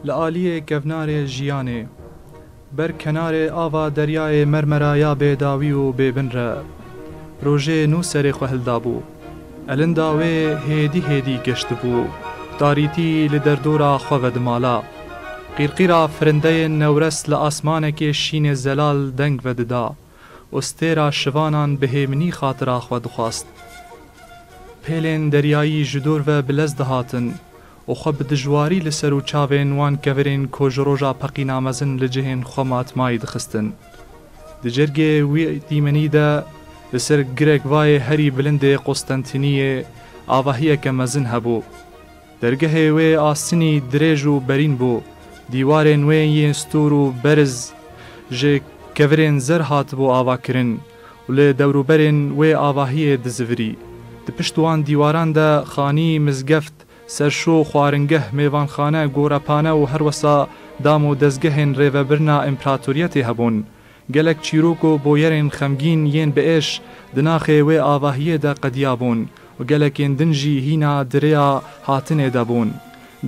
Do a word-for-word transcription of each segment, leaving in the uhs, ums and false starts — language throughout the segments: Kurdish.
Li aliyê kevnarê jiyanê, ber kenarê ava deryayê Mermera ya bêdawî û bêbin re, rojê nû serê xwe hildabû. Elinda wê hêdî hêdî geştibû, tarîtî li derdora xwe vedimala. Qîrqîra firindeyên newres li asmanekê şînê zelal deng vedida û stêra şivanan bi hêminî xatira xwe dixwast. Pêlên deryayî ji dor ve bi lez dihatin û xwe bi dijwarî li ser û çavên wan kevirên ku ji roja peqîna mezin li cihên xwe matmayî dixistin. Di cergê wî dîmenî de li ser girekvayê herî bilindê Qostentiniyê avahiyeke mezin hebû. Dergehê wê astinî dirêj û berîn bû. Dîwarên wê yên stûr û beriz ji kevirên zer hatibû avakirin û li dewrûberên wê avahiyê dizivirî. Di pişt wan dîwaran de xanî, mizgeft, serşo, xwaringeh, mêvanxane, gorepane û herwesa dam û dezgehên rêvebirina împeratoriyetê hebûn. Gelek çîrok û boyerên xemgîn yên bi êş di naxê wê avahiyê de qediyabûn û gelekên din jî hîna di rêya hatinê de bûn.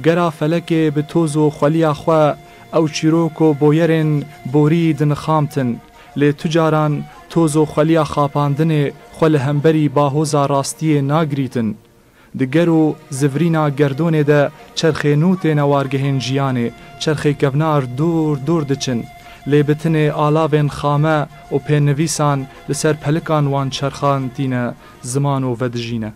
Gera felekê bi toz û xweliya xwe ew çîrok û boyerên borî dinixamtin, lê tu caran toz û xweliya xapandinê xwe li hemberî bahoza rastiyê nagirîtin. Di ger û zivrîna gerdonê de çerxê nû têne wargehên jiyanê, çerxê kevnar dûr dûr diçin, lê bi tinê alavên xame û pênivîsan li ser pelikan wan çerxan tîne ziman û vedijîne.